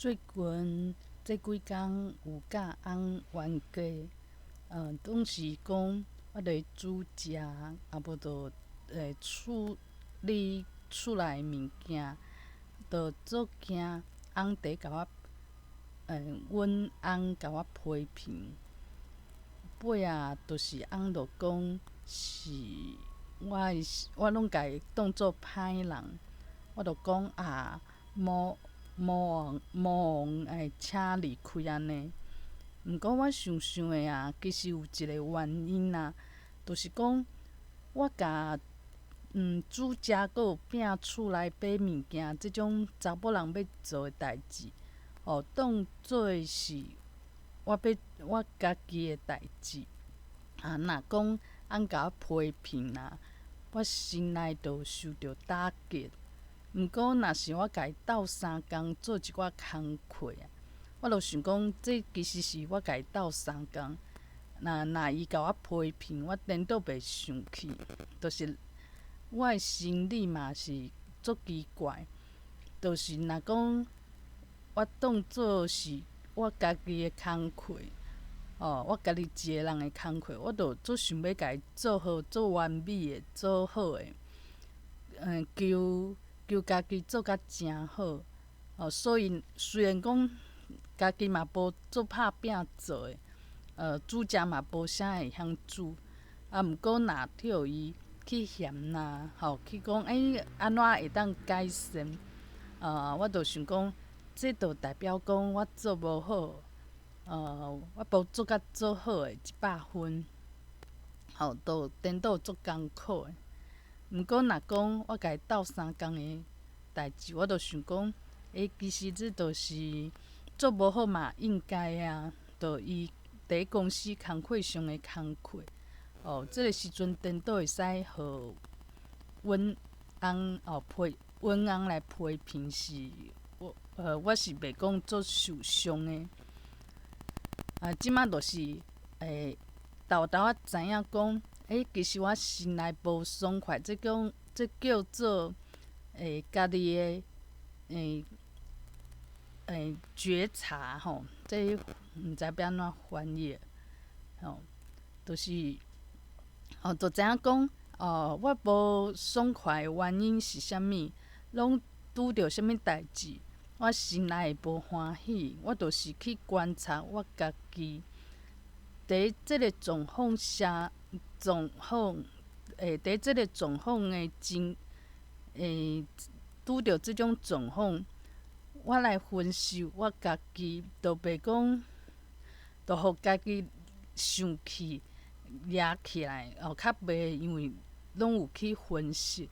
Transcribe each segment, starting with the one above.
最近這幾工有佮翁冤家，總是講我咧煮食，啊無就會處理厝內物件，就足驚翁佇共我，阮翁共我批評。尾仔就是翁就講是我的，我攏共伊當做歹人，我就講啊，魔魔王魔王會請離開按呢。毋過我想想的啊，其實有一个原因啊，就是講我共煮食閣有摒厝內買物件這種查某人欲做的代誌，哦，當做是我欲我家己的代誌。啊，若講翁共我批評啊，我心內就受著打擊。毋過若是我共伊鬥相共做一寡工課啊，我就想講，這其實是我共伊鬥相共。若若伊共我批評，我顛倒袂生氣，就是我的心理嘛是足奇怪，就是若講我當做是我家己的工課，哦，我家己一个人的工課，我就足想欲共伊做好、做完美的、做好的，求求家己做甲誠好，哦，所以雖然講家己嘛無足拍拚做的，煮食嘛無啥會曉煮，啊，毋過若予伊去嫌啦，吼，去講欸，按怎會當改善？我就想講，這就代表講我做無好，我無做甲足好的一百分，吼，都顛倒足艱苦的。毋過若講我共伊鬥相共的代誌，我就想講，欸，其實這就是做無好嘛，應該啊，就伊佇公司工課上的工課，哦，這个時陣顛倒會使予阮翁哦批阮翁來批評是，我我是袂講足受傷的。啊，這馬就是會沓沓仔知影講，欸，其實我心內無爽快，這講這叫做家己的覺察吼，這毋知欲按怎翻譯，吼，就是哦，就知影講哦，我無爽快的原因是啥物，攏拄著啥物代誌，我心內會無歡喜，我就是去觀察我家己，佇這个狀況下，狀況佇這个狀況的真拄著這種狀況，我來分析我家己，就袂講，就予家己生氣惹起來，哦，較袂因為攏有去分析、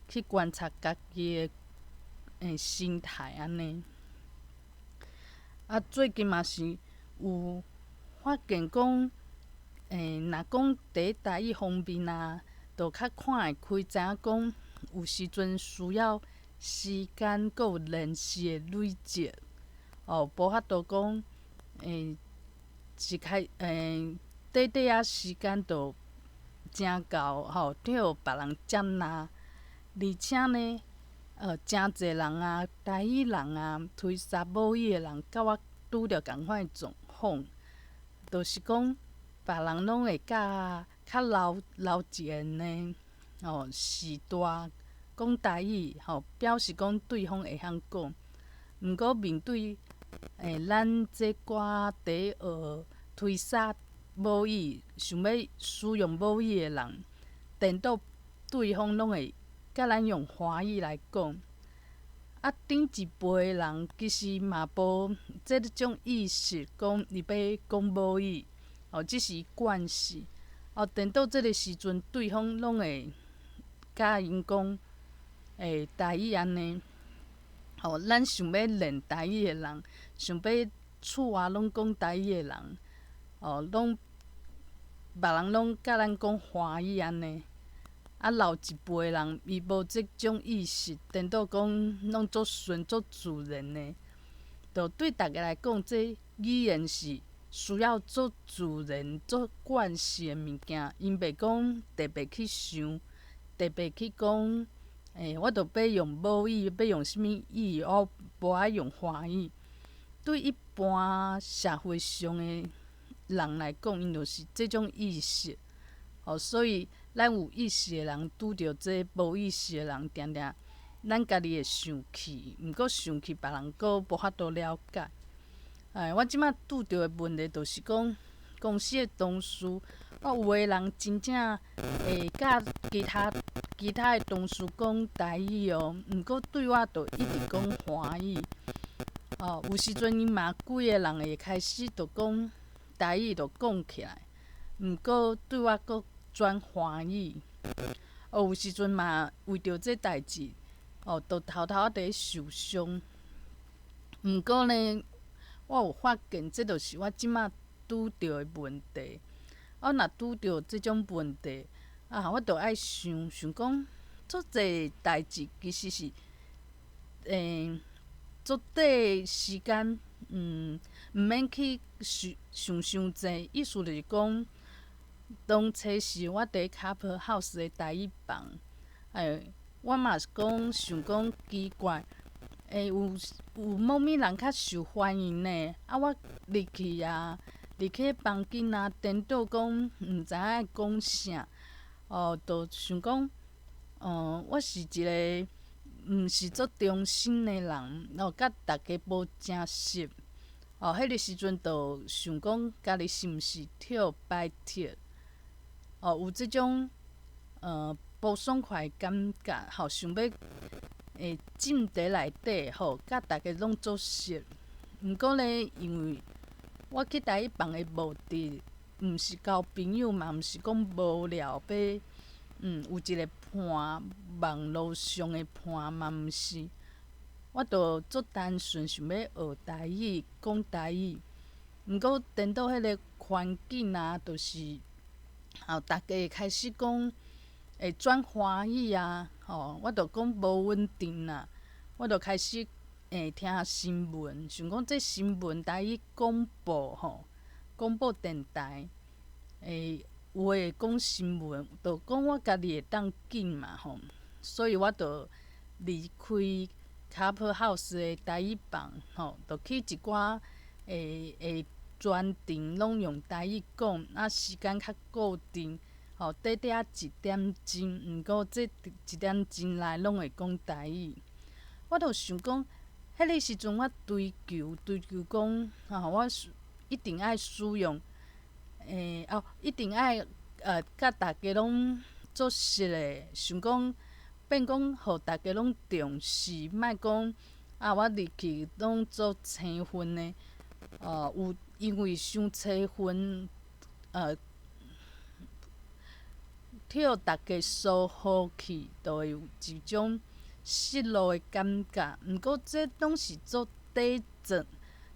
去觀察家己的心態按呢。啊，最近嘛是有發現講，若講佇台語方面啊，就較看會開，知影講有時陣需要時間閣有練習的累積，哦，無法度講，一開短短仔時間就誠𠢕吼，予別人接納，而且呢，誠濟人啊，台語人啊，推捒母語的人，佮我拄著仝款的狀況，就是講別人攏會佮較老老一個呢，哦，時代講台語，吼，表示講對方會曉講。毋過面對咱這寡佇學推捒母語，想欲使用母語的人，顛倒對方攏會佮咱用華語來講。啊，頂一輩的人其實嘛無這種意識，講伊欲講母語，哦，這是慣勢。哦，顛倒這个時陣，對方攏會佮𪜶講台語按呢。哦，咱想欲練台語的人，想欲厝外攏講台語的人，哦，攏別人攏佮咱講華語按呢。啊，老一輩人伊無這種意識，顛倒講攏足順足自然的，就對逐家來講，這語言是需要足自然、足慣勢的物件，𪜶袂講特別去想，特別去講，我著欲用母語，欲用啥物語，我無愛用華語。對一般社會上的人來講，𪜶就是這種意識，吼，所以咱有意識的人拄著這無意識的人，定定咱家己會生氣，毋過生氣別人閣無法度了解。哎，我這馬拄著的問題就是講，公司的同事，我有的人真正會佮其他的同事講台語哦，毋過對我就一直講華語。哦，有時陣𪜶嘛幾個人會開始就講台語就講起來，毋過對我閣轉華語。哦，有時陣嘛為著這代誌，哦，就偷偷佇咧受傷。毋過呢，我有發現，這就是我這馬拄著的問題。我若拄著這種問題，啊，我就愛想想講，足濟代誌其實是，足短時間，毋免去想想傷濟。意思就是講，當初時我佇 Copper House 的台語房，我嘛是講想講奇怪，有某物人較受歡迎呢？啊，我入去啊，入去房間啊，顛倒講毋知影愛講啥，哦，就想講，我是一個毋是足忠心的人，哦，佮逐家無誠熟，哦，彼个時陣就想講，家己是毋是予排斥，哦，有這種無爽快的感覺，吼，想欲進佇內底，吼，佮逐家攏做熟。毋過呢，因為我去台語房的目的，毋是交朋友嘛，毋是講無聊欲，有一個伴，網路上的伴嘛毋是。我就足單純想欲學台語，講台語。毋過顛倒彼个環境啊，就是，吼，逐家會開始講，會轉華語啊，吼，我就講無穩定啦。我就開始聽新聞，想講這新聞台語廣播吼，廣播電台，有的會講新聞，就講我家己會當緊嘛吼，所以我就離開 Copper House 的台語房吼，就去一寡會全程攏用台語講，啊時間較固定，吼，短短仔一點鐘，毋過這一點鐘內攏會講台語。我就想講，彼个時陣我追求追求講，吼，我一定愛使用，哦，一定愛佮逐家攏做熟的，想講變講予逐家攏重視，莫講啊，我入去攏做青訓的，哦，有因為傷青訓，予逐家疏忽去，就會有一種失落的感覺。毋過這攏是足短暫、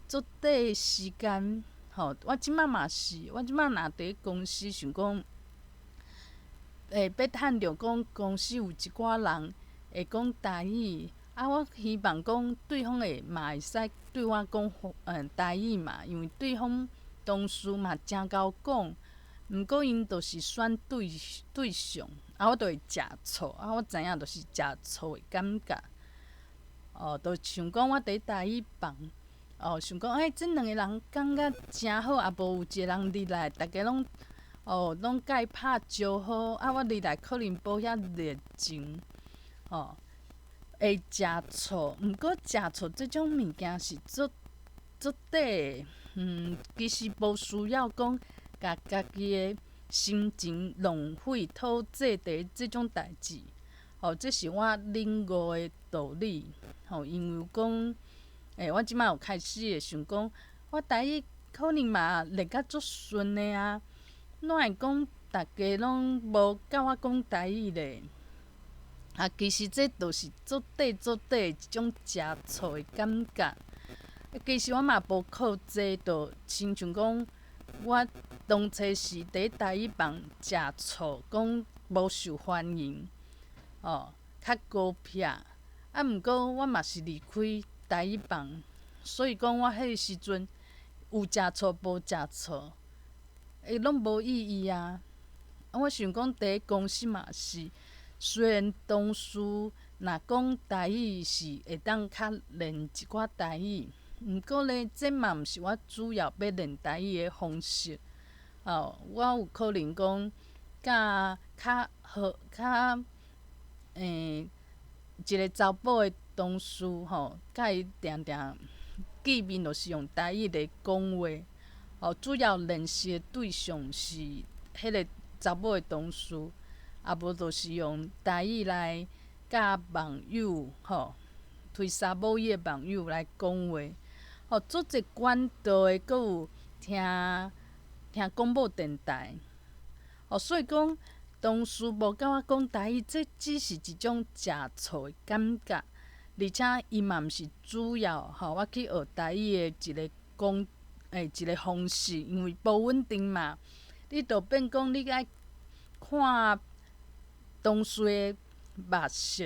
足短的時間，吼。我這馬嘛是，我這馬若佇公司想講，欲趁著講公司有一寡人會講台語，啊，我希望講對方會嘛會使對我講台語嘛，因為對方同事嘛誠𠢕講，毋過𪜶就是選對對象，啊，我就會食醋，啊，我知影就是食醋的感覺。哦，就像講我佇台語房，哦，想講欸，這兩个人感覺誠好，也無有一个人入來，逐家攏哦攏共伊拍招呼，啊，我入來可能無遐熱情，吼，會食醋。毋過食醋這種物件是足足短的，其實無需要講共家己的心情浪費討債佇這種代誌，吼，這是我領悟的道理，吼，因為講，我這馬有開始會想講，我台語可能嘛練甲足順的啊，哪會講逐家攏無佮我講台語咧？啊，其實這就是足短足短的一種食醋的感覺。其實我嘛無靠這，就親像講，我當初是佇台語房食醋，講無受歡迎，哦，較孤僻。啊，毋過我嘛是離開台語房，所以講我彼个時陣有食醋無食醋，攏無意義啊。我想講佇公司嘛是，雖然同事若講台語是會當較練一寡台語，毋過咧，這嘛毋是我主要欲練台語的方式。哦，我有可能講佮較好較一个查埔的同事吼，佮伊定定見面，就是用台語來講話。哦，主要練習的對象是彼个查某的同事，啊無就是用台語來佮網友吼，推捒母語的網友來講話。吼，足濟管道的，閣有聽聽廣播電台。哦，所以講同事無佮我講台語，這只是一種食醋的感覺，而且伊嘛毋是主要吼，我去學台語的一个講一个方式，因為無穩定嘛。你就變講你愛看同事的目色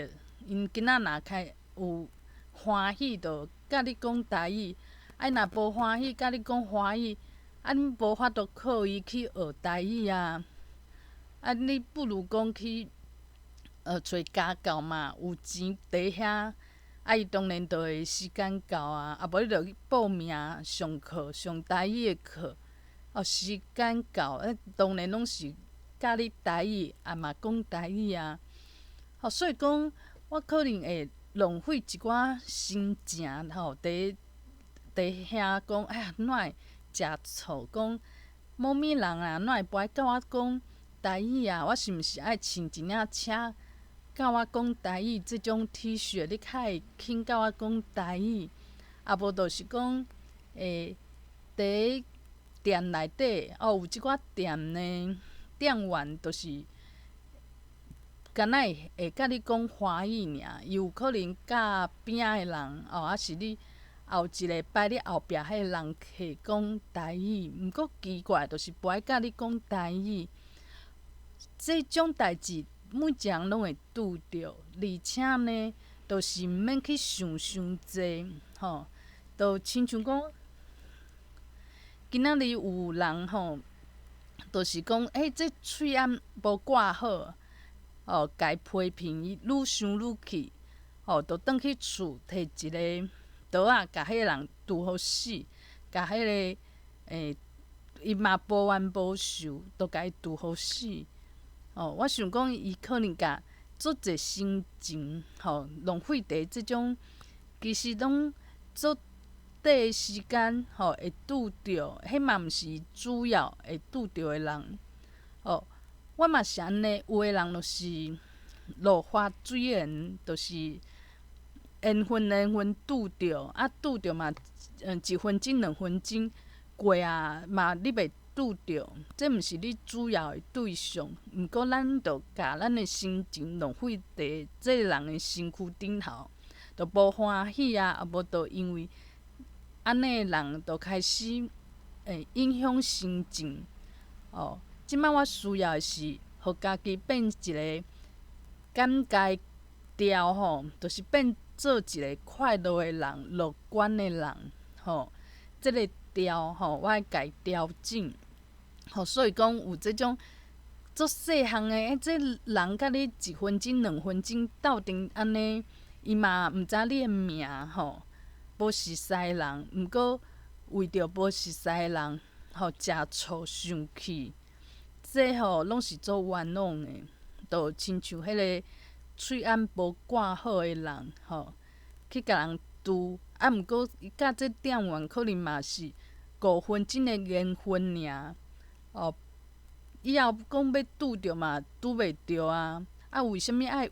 ，𪜶今仔若開有歡喜，就佮你講台語；啊，若無歡喜，佮你講華語，啊，你無法度靠伊去學台語啊。啊，你不如講去揣家教嘛，有錢佇遐，啊，伊當然就會時間到啊，啊無你就去報名上課，上台語的課，哦，時間到，啊，當然攏是教你台語，啊嘛講台語啊。吼，所以講，我可能會浪費一寡心情吼，佇佇遐講，哎呀，哪會食醋？講某物人啊，哪會無愛佮我講台語啊？我是毋是愛穿一領請佮我講台語這種 T 恤，你較會肯佮我講台語？啊，無就是講，佇店內底哦，有一寡店呢，店員就是敢若會會佮你講華語爾，伊有可能佮邊仔的人哦，抑是你後一个排你後壁彼个人客講台語，毋過奇怪，就是無愛佮你講台語。這種代誌每一个人攏會拄著，而且呢，就是毋免去想傷濟，吼，就親像講，今仔日有人吼，就是講，欸，這喙罨無掛好，哦，共批評伊愈想愈氣，吼，就轉去厝提一个刀仔，共彼个人挃予死，共彼个伊嘛無冤無仇，就共伊挃予死。哦，我想講，伊可能共足濟心情，吼，浪費佇這種，其實攏足短時間，吼，會拄著，彼嘛毋是主要會拄著的人。哦，我嘛是按呢，有的人就是落花水緣，就是緣分緣分拄著，啊拄著嘛，一分鐘兩分鐘過啊，嘛你袂拄著，這毋是你主要的對象。毋過咱就共咱的心情浪費佇這個人的身軀頂頭，就無歡喜啊，啊無就因為按呢的人，就開始會影響心情。哦，這擺我需要的是，予家己變一个感覺調吼，就是變做一个快樂的人、樂觀的人，吼。這个調吼，我愛共伊調整。吼，所以講有這種足細項的，欸，這人佮你一分鐘、兩分鐘鬥陣按呢，伊嘛毋知你的名吼，無熟似的人，毋過為著無熟似的人，吼，食醋生氣，這吼攏是足冤枉的，就親像彼个喙罨無掛好的人，吼，去共人挃，啊，毋過伊佮這店員可能嘛是五分鐘的緣分爾。哦，以後講欲拄著嘛，拄袂著啊！啊，為啥物愛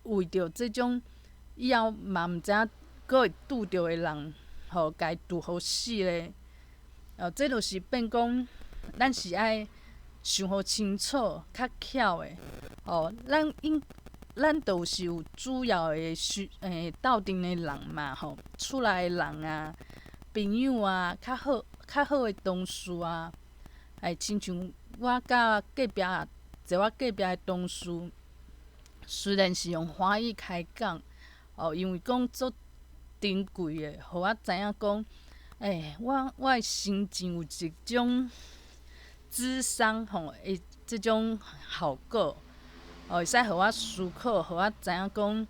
為著這種以後嘛毋知影閣會拄著的人，吼，共伊挃予死咧？哦，這就是變講，咱是愛想予清楚，較巧的。哦，咱應咱就是有主要的需鬥陣的人嘛，吼，厝內的人啊，朋友啊，較好較好的同事啊。會親像我佮隔壁坐我隔壁的同事，雖然是用華語開講，哦，因為講足珍貴的，予我知影講，欸，我我的心情有一種諮商吼的這種效果，哦，會使予我思考，予我知影講，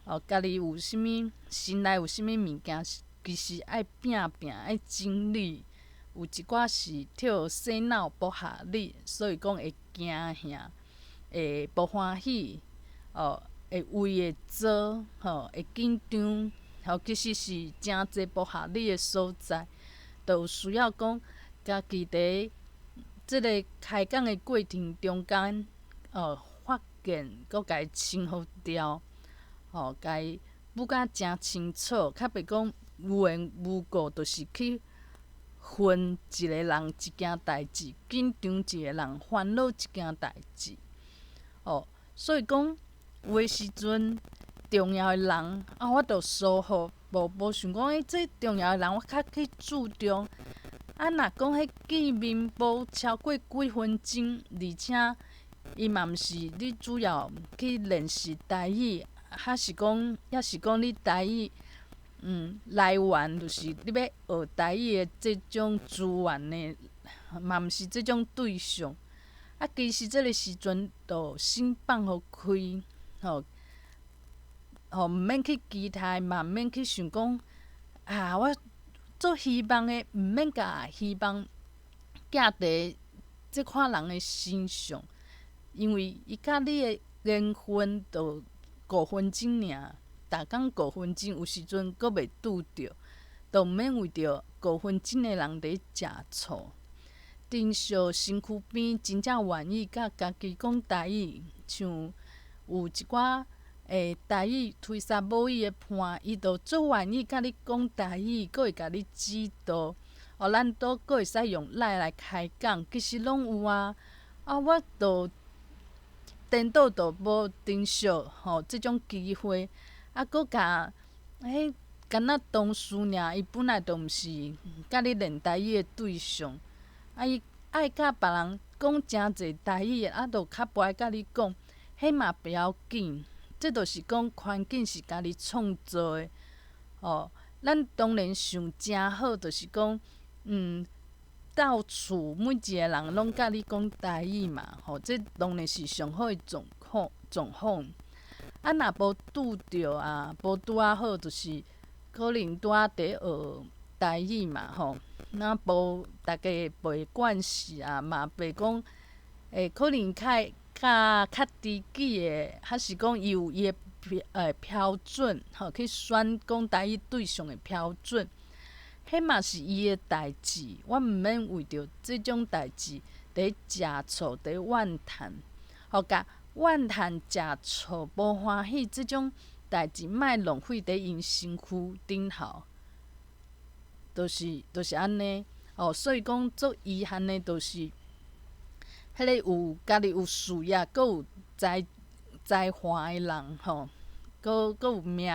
哦，家己有啥物心內有啥物物件，其其實愛拚拚，愛整理，有一寡是著洗腦無合理，所以講會驚嚇，會無歡喜，哦，會胃會燥，吼，會緊張，吼，其實是誠濟無合理的所在，就有需要講家己佇這个開講的過程中間，哦，發現閣共伊清好掉，吼，共伊舞甲誠清楚，較袂講無緣無故就是去恨一个人一件代誌，緊張一个人，煩惱一件代誌，哦，所以講有的時陣重要的人啊，我就疏忽，無想講，欸，這重要的人我較去注重。啊，若講彼見面無超過幾分鐘，而且伊嘛毋是你主要去練習台語，還是講，抑是講你台語，來源就是你欲學台語的這種資源的，嘛毋是這種對象。啊，其實這个時陣就先放予開，吼，吼，毋免去期待，嘛毋免去想講，啊，我足希望的，毋免共希望寄佇這款人的身上，因為伊佮你的緣分就五分鐘爾，逐工五分鐘，有時陣閣袂拄著，就毋免為著五分鐘的人佇食醋。珍惜身軀邊真正願意佮家己講台語，像有一寡台語推捒母語的伴，伊就足願意佮你講台語，閣會共你指導。哦，咱都閣會使用 LINE 來開講，其實攏有啊。啊，我就顛倒就無珍惜吼這種機會，啊，閣共彼敢若同事爾，伊本來就毋是佮你練台語的對象，啊，伊愛佮別人講誠濟台語，啊，就較無愛佮你講，彼嘛袂要緊。這就是講環境是家己創造的，吼。咱當然想誠好，就是講，到處每一个人攏佮你講台語嘛，吼，這當然是上好的狀況狀況。啊，若無拄著啊，無拄仔好，就是可能拄仔佇學台語嘛，吼，那無逐家袂慣勢啊，嘛袂講，可能較較較知己的，還是講伊有伊的標準，吼，去選講台語對象的標準，彼嘛是伊的代誌，我毋免為著這種代誌佇食醋，佇怨嘆，吼，共怨嘆食醋無歡喜這種代誌，莫浪費佇𪜶身軀頂頭，就是按呢，哦，所以講足遺憾的，就是彼个有家己有事業，閣有才華的人，吼，閣有命，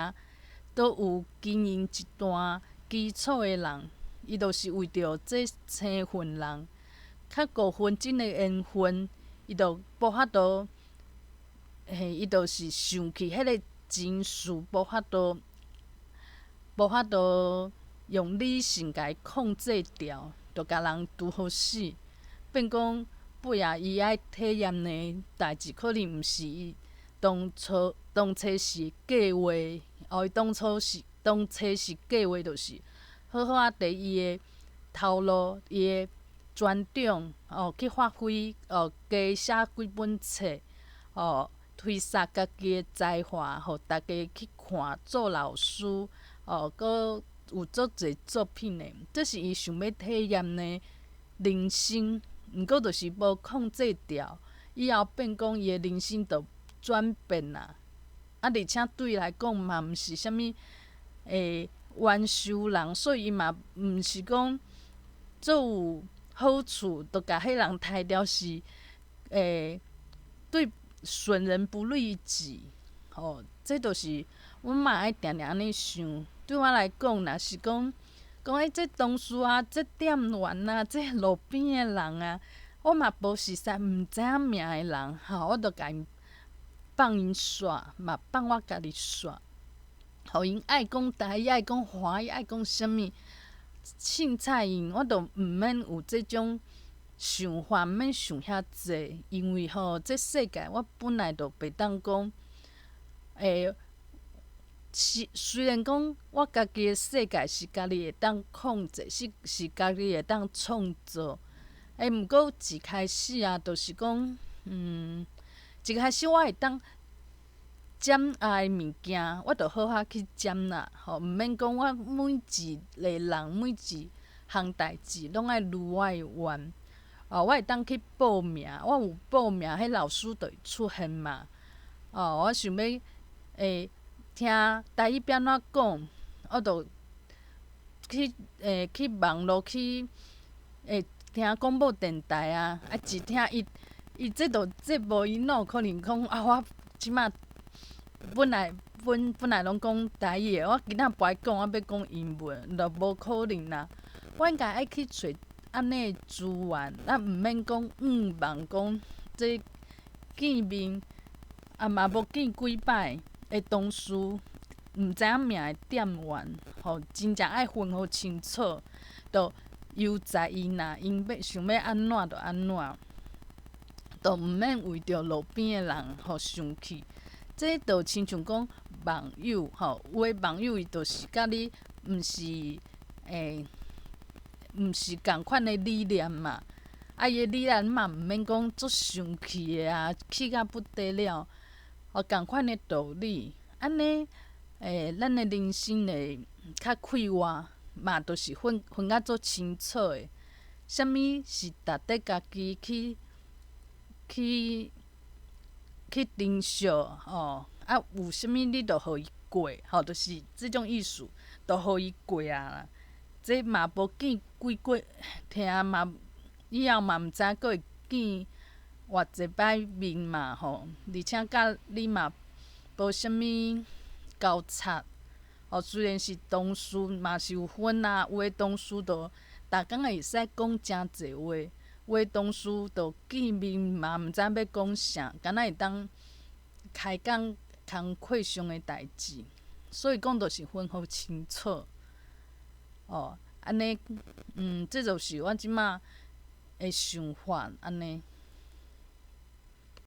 閣有經營一段基礎的人，伊就是為著這生份人，較五分鐘的緣分，伊就無法度，嘿，伊就是想起彼个情緒，無法度用理性共伊控制掉，就共人拄予死，變講尾仔伊愛體驗的代誌，可能毋是伊當初時計劃，哦，伊當初是計劃，就是好好仔佇伊的頭路，伊的專長，哦，去發揮，哦，加寫幾本冊，哦，推捒家己的才華，予大家去看，做老師，哦，閣有足濟作品的，這是伊想欲體驗的人生。毋過就是無控制牢，以後變講伊的人生就轉變啊！啊，而且對伊來講嘛，毋是啥物冤仇人，所以伊嘛毋是講足有好處，就共彼人刣掉是對損人不利己，吼，這就是阮嘛愛定定按呢想。對我來講，若是講講欸，這同事啊，這店員啊，這路邊的人啊，我嘛無熟似毋知影名的人，吼，我就共𪜶放𪜶煞，嘛放我家己煞，予𪜶愛講台語，愛講華語，愛講啥物，凊彩𪜶，我都毋免有這種想法，毋免想遐濟，因為吼，這世界我本來就袂當講，是雖然講我家己的世界是家己會當控制，是家己會當創造。欸，毋過一開始啊，就是講，一開始我會當占愛的物件，我就好好去占啦，吼，毋免講我每一个人每一項代誌攏愛如我的願。哦，我會當去報名，我有報名，彼老師就會出現嘛。哦，我想欲聽台語欲按怎講，我就去網路去聽廣播電台啊，啊一聽伊伊這就節目伊哪有可能講啊？我這馬本來攏講台語的，我今仔無愛講，我欲講英文，就無可能啦。我應該愛去揣按呢的資源，咱毋免講向望講這見面啊嘛無見幾擺的同事，毋知影名的店員，吼，真正愛分予清楚，就由在𪜶啦，𪜶欲想欲按怎就按怎，就毋免為著路邊的人吼生氣。這就親像講網友吼，有的網友伊就是佮你毋是仝款的理念嘛，啊伊的理念嘛毋免講足生氣的啊，氣甲不得了，吼，仝款的道理，按呢咱的人生會較快活，嘛就是分甲足清楚的，啥物是值得家己去珍惜吼，啊有啥物你就予伊過，吼，就是這種意思，就予伊過啊。這嘛無見幾過，聽嘛以後嘛毋知閣會見偌濟擺面嘛吼，而且佮你嘛無啥物交叉，吼，雖然是同事嘛是有分啊，有的同事就逐工會使講誠濟話，有的同事就見面嘛毋知欲講啥，敢若會當開講工課上的代誌，所以講就是分予清楚。哦，按呢，這就是我這馬的想法，按呢。